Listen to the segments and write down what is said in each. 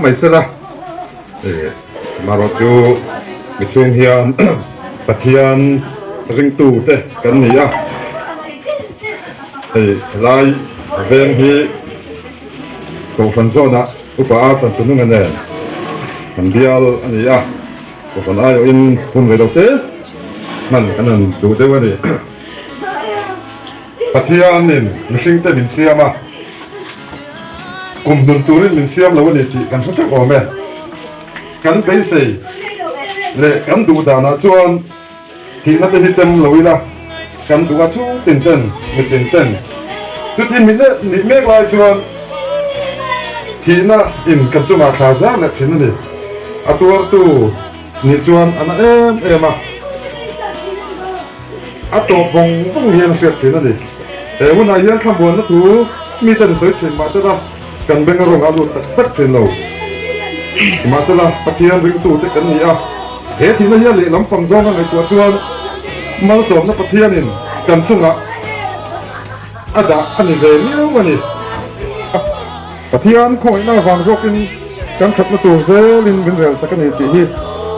mai sela. Amaherawh chu michhung hian Pathian ringtu te kan ni a, hei helai veng hi Kohhran zawnah Upa a chan chununga nen kan bial a ni a, Kohhran aiawhin hun rei lo te hman kan han duh deuh a ni. Pathianin mihringte min siam a, kum hnun turin min siam lo a ni tih kan hre ṭeuh awm e. Kan beisei leh kan duh danah chuan thihna te hi tem lo ila, kan duh a chu tin ten, mi tin ten. Chuti mi leh nih mek lai chuan thihna in kan chungah thla zar leh thin a ni. A tuartu nih chuan a na em em a. A tawp vawng vawng hian a hriat thin a ni. He hunah hian thlamuanna thu mite an sawi thin mahsela kan beng a rawng a lut tak tak thin lo. Mahsela Pathian ringtute kan ni a, he thihna hian lehlam pang zawnga ngaihtuah chuan malsawmna Pathianin kan chungah a dah a ni ve miau a ni. Pathian khawngaihna avang zawkin kan thatna tur zelin min rel sak a ni tih hi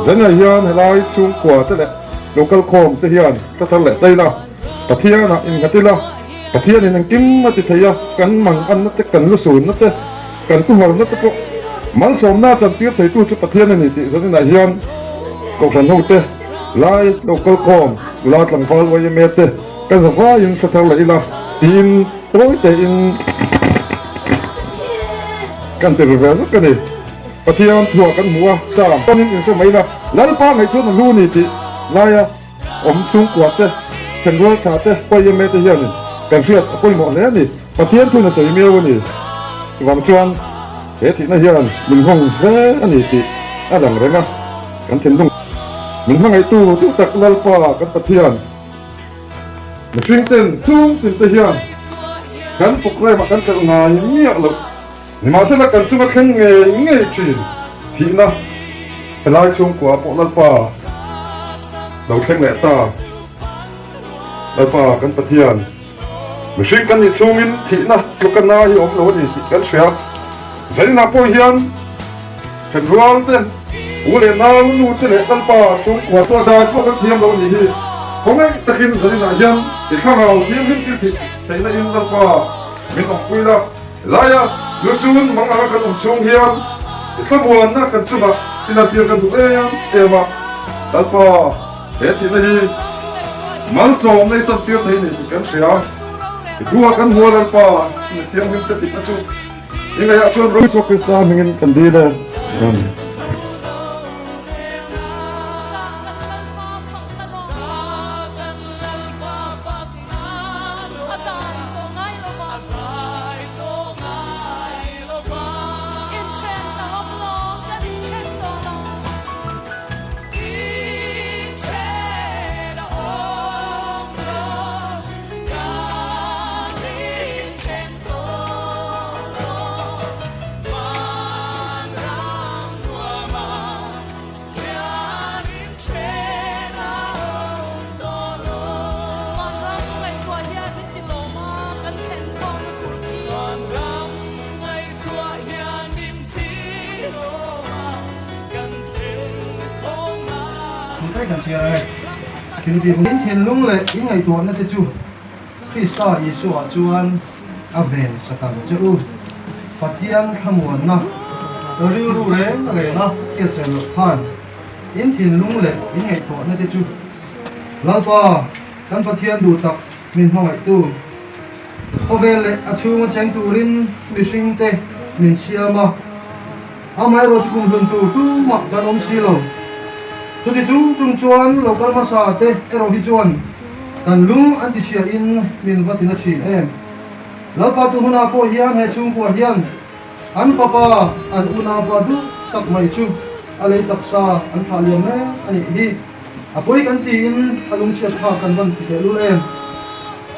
zanah hian helai chhungkua te leh Lo kal khawm te hian ka thar leh daih la, Pathianah innghat ila, Pathianin engkim a ti thei a, kan mang anna te, kan lusunna te, kan tuharna te pawh malsawmna chantir theitu chu Pathian a ni tih zaninah hian Kohhran ho te, lai lo kal khawm nula tlangval yma te kan za vaiin hre thar leh ila tiin tawi tein kan ti ri ve zuk a ni. Pathian thuah kan hmu a, Sam panin inhre mai la, Lalpa ngaihtuahna hlu ni tih laia awm chhungkua te, thenrual tha te, YMA te hianin kan hriat a pawimawh hle a ni. Pathian thuin a sawi miau a ni. Chuvang chuan he thihna hian min nghawng hle a ni tih a lang reng a, kan thinlung min hmangaihtu duh tak Lalpa kan Pathian, mihring ten chhungtin te hian kan programme ah kan telh ngai miah loh. Nimahsela kan chunga thleng ngei ngei thin thihna helai chhungkua pawh Lalpa lo thleng leh ta. Lalpa kan Pathian, mihring kan nih chhungin thihna tluka na hi awm lo a ni tih kan hria. Zaninah pawh hian thenrual te, u leh nau, nu te leh Lalpa chhungkua chu a dan pawh kan thiam lo a nih hi. Khawngaih takin zaninah hian i thlarau thianghlim thil thih theihna in Lalpa min awmpui la. Helaia luchun mang anga kan awm chhung hian i thlamuanna kan chungah i lantir kan duh em em a, Lalpa he thihna hi malsawmna i chantir thei ni tih kan hria. I thu ah kan hmu a Lalpa, mi thianghlim te tihna chu i ngaihah chuan ro. Isua Krista hmingin kan dil e. Amen. In thinlung leh i ngaihtuahna te chu Krista Isua chuan a ven sak ang che u. Pathian thlamuanna rilru reng renga hriatsen loh khan In thinlung leh in ngaihtuahna te chu Lalpa kan Pathian duh tak min hmangaihtu, khawvel leh a chhunga cheng turin mihring te min siam a, amaherawh chu kumhlun tur tumah kan awm si lo. Chuti chung chung chuan lo kal hmasa te erawh hi chuan kan lung an ti chhia in min va tina thin em. Lalpa tu hmunah pawh hian he chhungkua hian An fapa, an unaupa duh tak mai chu a lei taksa an thlah liam reng a nih hi. A pawi kan tiin a lungchhiat kha kan rawn ti teh lul em?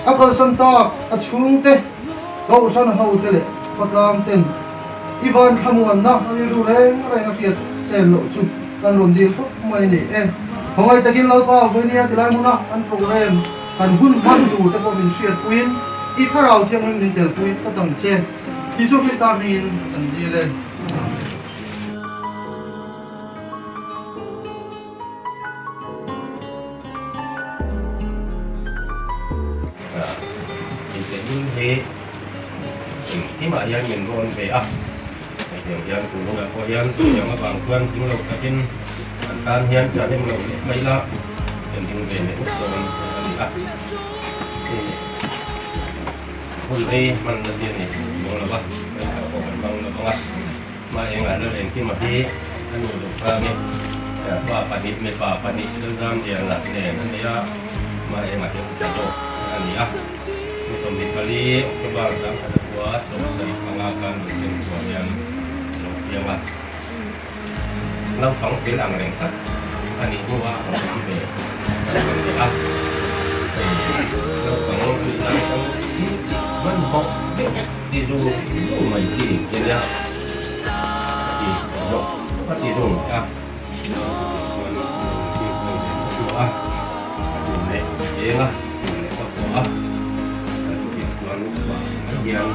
A kalsan tak a chhungte, kohhran hote leh khawtlang ten i van thlamuanna rilru reng reng a hriat chen loh chu kan rawn dil khawp mai a ni e. Khawngaih takin Lalpa Vawinia tilai hmuna an program kan hun hman tur te pawh min hriatpuiin i thlarau thianghlim min telpui tlat ang che. Isua Krista hmingin kan dil e. lul hi engkimah hian min rawn ve a, hetiang hian tun hunah pawh hian chutiang avang chuan tling lo takin an tan hian chahnem lo leh mai la kan ding ve leh ngawt dawn a ni a. Hun rei hman na chi a ni chuang lo va, ngaihthah pawh kan hmang lo vang a, hma engah lal engkima hi a nu duh khangi pa pahnih mipa pahnih Lalzamliana nen a nei a, hma engah hian upa zawk a ni a. Ni 24 October 1900 75 khan Lunglen khua hian a lo piang a, naupang fel ang reng tak a nih hnuah a rawn awm ve a ni a. Naupang a nih lai chuan thil tih hmanhmawh deuh ti zung zung mai chi a nia, a ti zawk a ti zung a. Chuan lo thil pawh ve ngawt ngawt a, a duh leh eng a, duh leh ka pawh a, chutiang chuan amah hian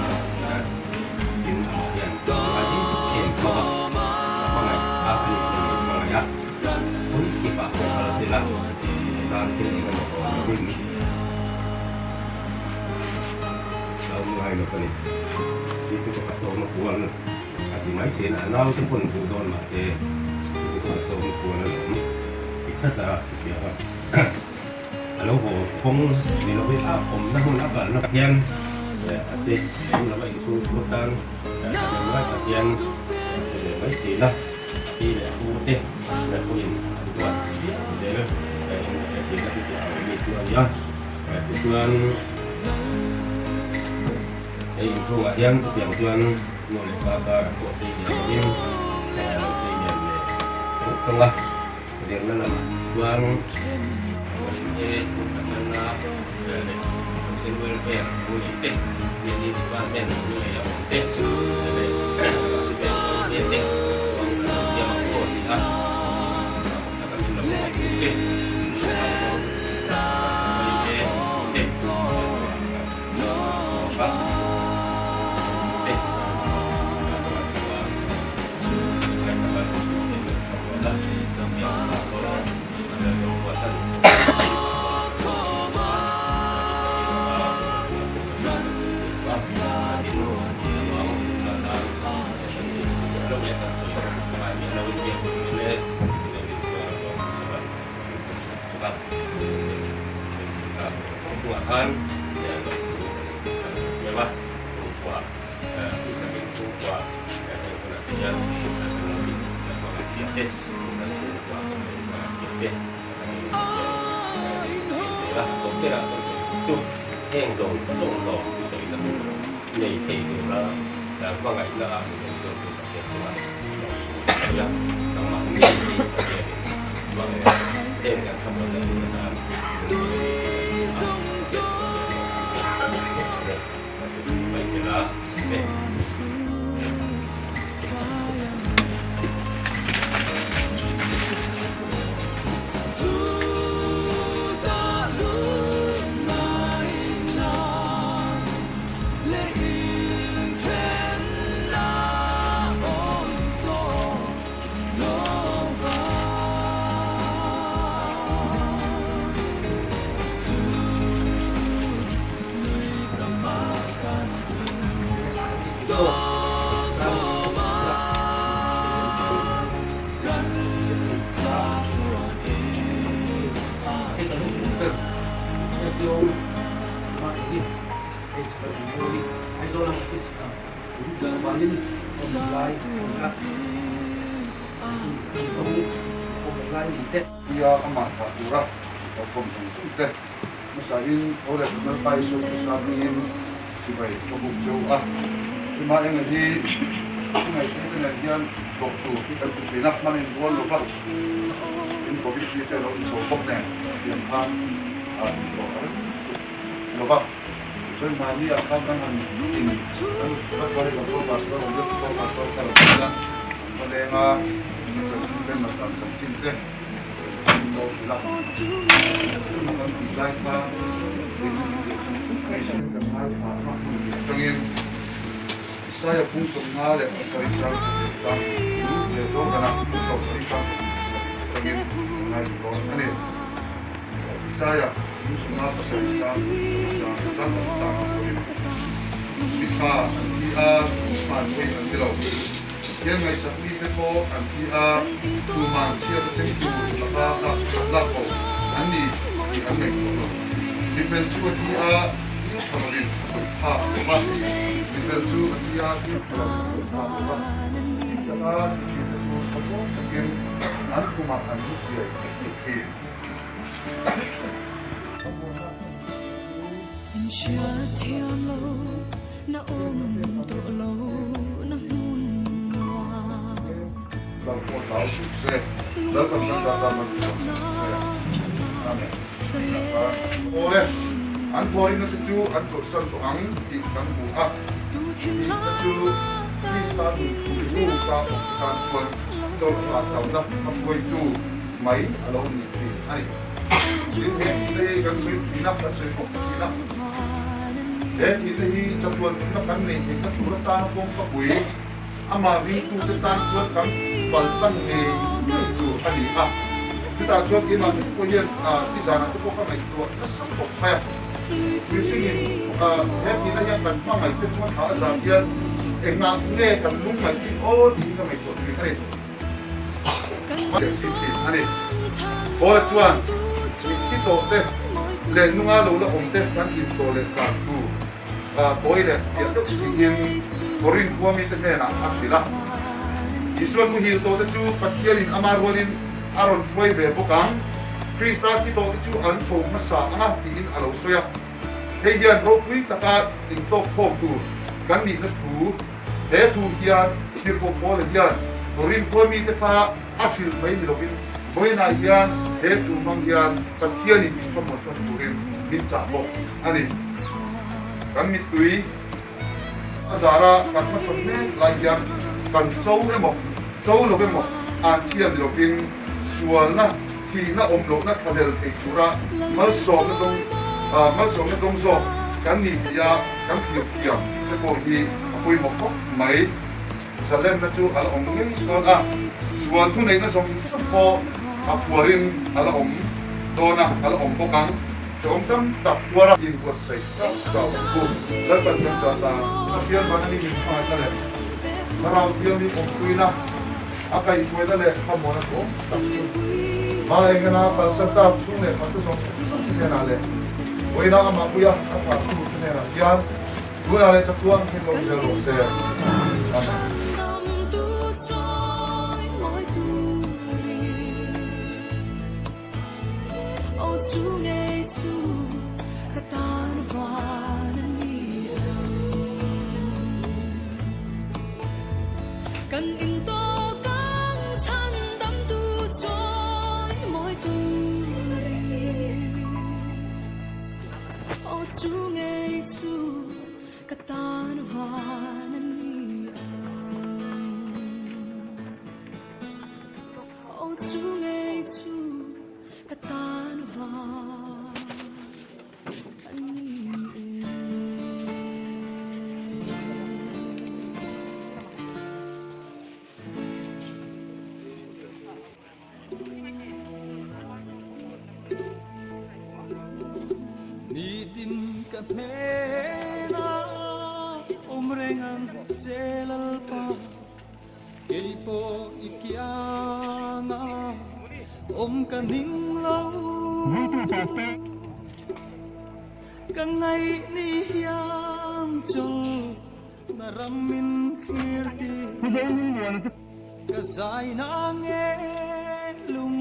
tin amah hian a ngai em em bawk a, ka hmangaih a a nih pawh min hmangaih a, hawi kipah pawh kal se la, tan thil eng emaw awm lovin lo ngai lo ka ni, tih chu ka sawm a kual. A ti mai thin a, naute pawn duh dawn mah se chu chu a sawm kual a lawm ti tlat a, chutiang a a lo haw thawng ni lovin a awmna hmun a kalna hian a che lem lo a inchhung khur tan a lem ngai tak hian a che ve mai thin a, a pi leh a pu te pawhin an duat viau zel in a hre thin a, chutiang ang mi chu a ni a, tichuan. Hei inchhungah hian chutiang chuan nu leh pa karah pawh phei lian lovin a lo phei lian leh tawng tawng a, zirna lamah chuan YMA Chhungkhatna leh Social Welfare Unit te, BNE Department Lunglei a awm te leh Rahsi Bank YMA te chuan an lo siam ang aw ti a, taka min lo hmuh te, YMA te Khan Tia amah thlah tura hlauhawm zawng zawng te hmasain tho leh Lalpa Isua Krista hmingin sipai ka buk cheu a. Chuma enga hi i ngaihtuah te nen hian thawk tur hi kan ti thin a, hman in rual lo va, in Covid hi te lo inchho bawk nen tiang khan a inthawh a rem tuk lo va. Tichuan mahni ah khan kan han in kan va chuan i kan pastor awm deuh chu pastor kha lo kal a, an va leng a, chanchin te mat ang chanchin te kan lo hrilh a. Chung kan tih lai khan kan ngaithla a hmun tih atangin Isaia phung sawmna leh pasarih chang pasarih chang leh zawng dana phung sawmsarih chang pasarih atangin kan ngaithla dawn a ni. Isaia 57 chang sawma chang chang awm tak pawhin mi tha an thi a, tuman pawi an ti lo. Pathian ngaihsak mite pawh an thi a, tuman chhiat a thleng tur laka lak bo an ni tih an ngaihtuah lo. Mifel chu a thi a, thil tha lovin a sawi phak lo va, mifel chu a thi a, thil tha lovin a sawi phak lo va. Thil taka ti thinte chu thamuang takin an khumah an mu chiai chiai thin. Awle, an thawhrimna te chu an chawlhsan tawh ang tih kan hmu a, tihna chu Krista nun thu ka awm te tan chuan chawlhna hlauhna hmahruaitu mai a lo ni thin a ni. Tin, he thihna hi kan sawi thin a, kan sawi bawk thin a. He thihna hi chatuan nunna kan nei theihna tur atana kawngka pui, amah ringtute tan chuan kan pal tlang ngei ngei tur a ni a. Chutah chuan keimah te pawh hian ti zanah te pawh ka ngaihtuah nasa khawp mai a. Mihringin he thihna hian kan hmangaih te chuan thah a zan hian engah nge kan lungngaih thin aw tih hi ka ngaihtuah thin a ni. A ni. Paula chuan mitthi tawh te leh nunga lo la awm te kan intawh leh dan tur tawi leh piah deuh siin Korinth khua mite hnenah a hrilh a. Isuan muhil tawh te chu Pathianin ama rualin a rawn hruai ve bawk ang, Krista thi tawh te chu an tho hmasa anga tiin a lo sawi a. Hei hian ropui taka intawk khawm tur kan nihna thu He thu hian Tirhkoh Paula hian Korinth khua mite kha a hrilh mai ni lovin vawiinah hian he thu hmang hian Pathianin min thlamuansan turin min chah bawk a ni. Kan mittui a zara kan hmachhawn mek lai hian kan cho emaw cho lo emaw an thiam ni lovin sualna thihna awm lohna thlahlel thei tura malsawmna dawng malsawmna dawng zawk kan ni tia kan thlir thiam te pawh hi a pawimawh khawp mai. Zalenna chu a la awm ngei dawn a, sual thuneihna zawng zawng pawh a phuarin a la awm dawn a, a la awm bawk ang. Hrehawm tam tak tuara inbuatsaih chauh chauh ang u. Lalpan kan zah ta, Pathian vana mi min hmangaihna leh Thlarau Thianghlim awmpuina, A kaihhruaina leh thlamuana tlawm tak chu hma engena kalsan tak chhung leh khat zawng zawng hnenah leh vawiina amah puia a thlah tu te hnenah hian tunah leh chatuan thil lo zel rawh se. Amen. Ka tan vang a ni e. Nitin ka hnena awm reng ang che Lalpa. Kei pawh i kiang a awm ka ning lo. Ka ngaih ni hian chawl na ram min thlir ti. Ka zai na nge lung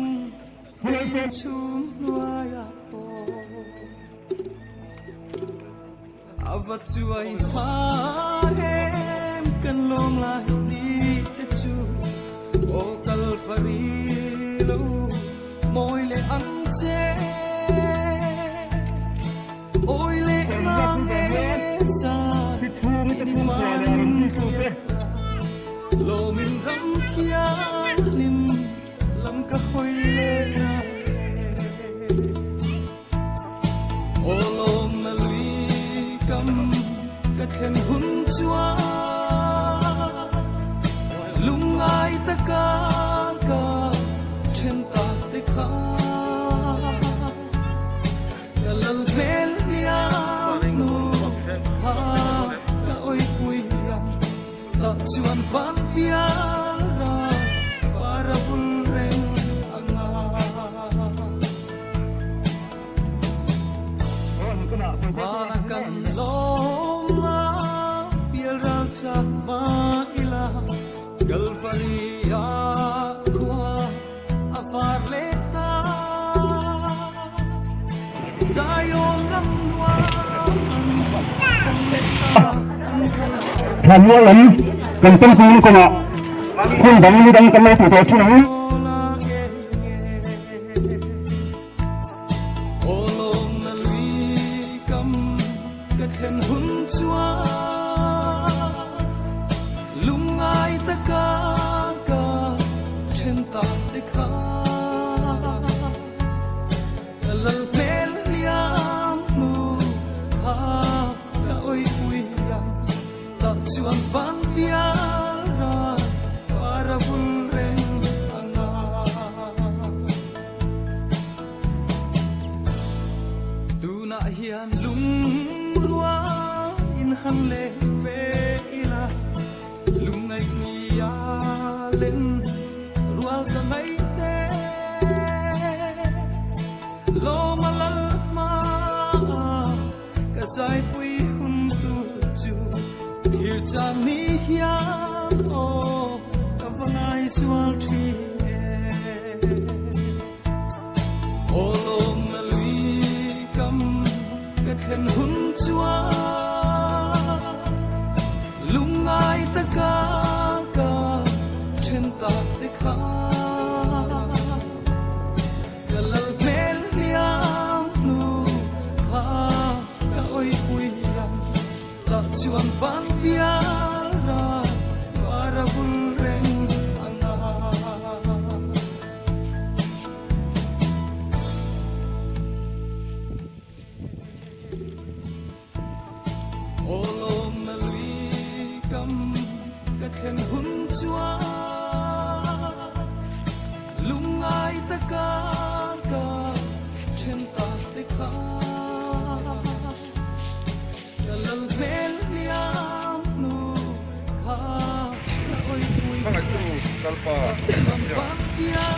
hei chhum hnuaiah pawh. A va chuai hma em kan lawm lai ni te chu aw Kalvari lo mawi leh ang che Awi leh nang e sa ni man min thlir Lawmin ram thianghlim lam ka hawi leh ta Aw lawm na lui kam ka thlen hun chuan lungngai taka ka then ta te kha. Thlanmual lam kan pan kawngah hmun dang ni dang kan lo hmu tawh thin ang. Tunah hian lungrua in han leh ve ila, lungngaih ni a len rual ka ngaih te. Lawma lal hma ka zaipui hun tur chu thlir chang ni hian aw ka va ngaisual thin e. Aw lawm na lui kam ka thlen hun chuan lungngai taka ka then tak te kha ka lal hmel hliam hnu kha ka awipui ang tah chuan van pial a para bul reng anga. Aw lawm na lui kam ka thlen hun chuan lungngai taka ka then tak te kha ka lal hmel hliam hnu kha ka awipui chuan van pial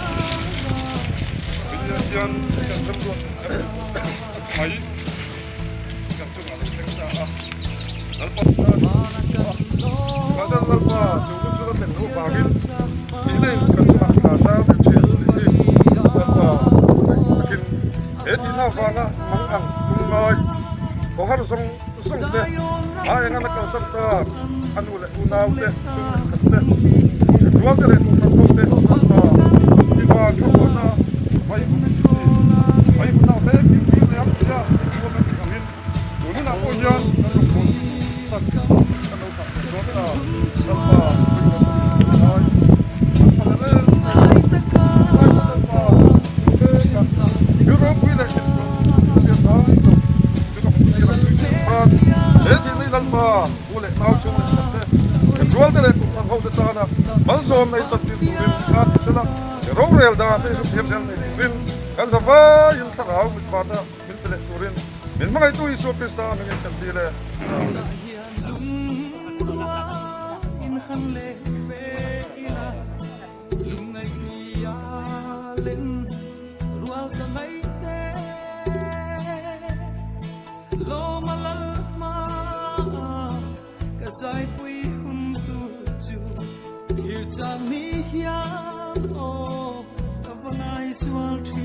Min hmangaihtu Isua Krista hmingin kan dil e. Tunah hian lungrua in han leh ve ila, lungngaih ni a len rual ka ngaih te. Lawma lal hma ka zaipui hun tur chu thlir chang ni hian aw ka va ngaisual thin.